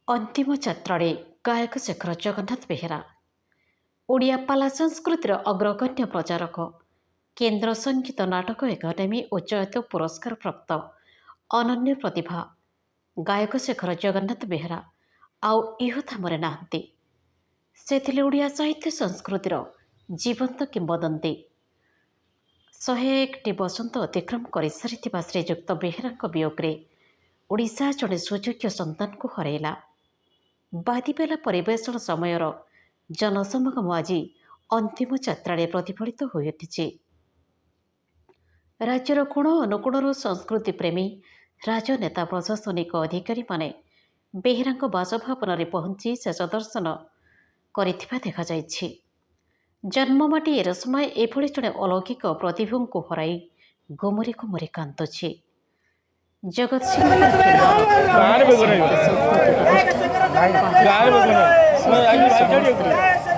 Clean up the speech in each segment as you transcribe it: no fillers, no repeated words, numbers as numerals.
ଅନ୍ତିମ ଯାତ୍ରାରେ ଗାୟକ ଶେଖର ଜଗନ୍ନାଥ ବେହେରା, ଓଡ଼ିଆ ପାଲା ସଂସ୍କୃତିର ଅଗ୍ରଗଣ୍ୟ ପ୍ରଚାରକ, କେନ୍ଦ୍ର ସଙ୍ଗୀତ ନାଟକ ଏକାଡେମୀ ଓ ଜୟଦେବ ପୁରସ୍କାର ପ୍ରାପ୍ତ ଅନନ୍ୟ ପ୍ରତିଭା ଗାୟକ ଶେଖର ଜଗନ୍ନାଥ ବେହେରା ଆଉ ଇହଧାମରେ ନାହାନ୍ତି। ସେ ଥିଲେ ଓଡ଼ିଆ ସାହିତ୍ୟ ସଂସ୍କୃତିର ଜୀବନ୍ତ କିମ୍ବଦନ୍ତୀ। 101ଟି ବସନ୍ତ ଅତିକ୍ରମ କରିସାରିଥିବା ଶ୍ରୀଯୁକ୍ତ ବେହେରାଙ୍କ ବିୟୋଗରେ ଓଡ଼ିଶା ଜଣେ ସୁଯୋଗ୍ୟ ସନ୍ତାନକୁ ହରାଇଲା। ବାଦିପାଲା ପରିବେଷଣ ସମୟର ଜନସମାଗମ ଆଜି ଅନ୍ତିମ ଯାତ୍ରାରେ ପ୍ରତିଫଳିତ ହୋଇଉଠିଛି। ରାଜ୍ୟର କୋଣ ଅନୁକୋଣରୁ ସଂସ୍କୃତି ପ୍ରେମୀ, ରାଜନେତା, ପ୍ରଶାସନିକ ଅଧିକାରୀମାନେ ବେହେରାଙ୍କ ବାସଭବନରେ ପହଞ୍ଚି ଶେଷ ଦର୍ଶନ କରିଥିବା ଦେଖାଯାଇଛି। ଜନ୍ମମାଟି ଏରସମା ଏଭଳି ଜଣେ ଅଲୌକିକ ପ୍ରତିଭୂଙ୍କୁ ହରାଇ ଗୁମୁରି ଗୁମୁରି କାନ୍ଦୁଛି। ଜଗତସିଂହପୁର ଗାଁରେ ବେଗ ନାହିଁ। ସାହିତ୍ୟ ସଂସ୍କୃତି ପ୍ରତିଷ୍ଠା ଗାଁରେ ବେଗ ନାହିଁ।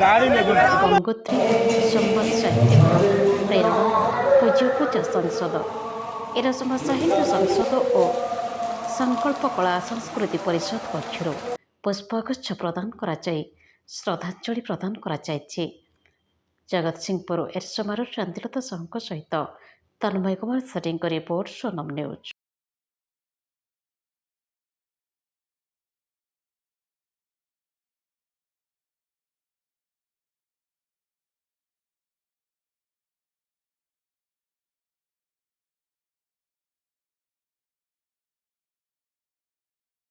ଗାଁରେ ମେଘ ନାହିଁ। ଗଙ୍ଗୋତ୍ରୀ, ସମ୍ବାଦ ସାହିତ୍ୟ, ପ୍ରେରଣା, ପୂଜ୍ୟପୂଜା ସଂସଦ, ଏରସମା ସାହିତ୍ୟ ସଂସଦ ଓ ସଂକଳ୍ପ କଳା ସଂସ୍କୃତି ପରିଷଦ ପକ୍ଷରୁ ପୁଷ୍ପଗୁଚ୍ଛ ପ୍ରଦାନ କରାଯାଇ ଶ୍ରଦ୍ଧାଞ୍ଜଳି ପ୍ରଦାନ କରାଯାଇଛି। ଜଗତସିଂହପୁର ଏରସମାରୁ ଶାନ୍ତିଲତା ସାହୁଙ୍କ ସହିତ ତନ୍ମୟ କୁମାର ସେଠୀଙ୍କ ରିପୋର୍ଟ, ସୋନମ ନ୍ୟୁଜ୍।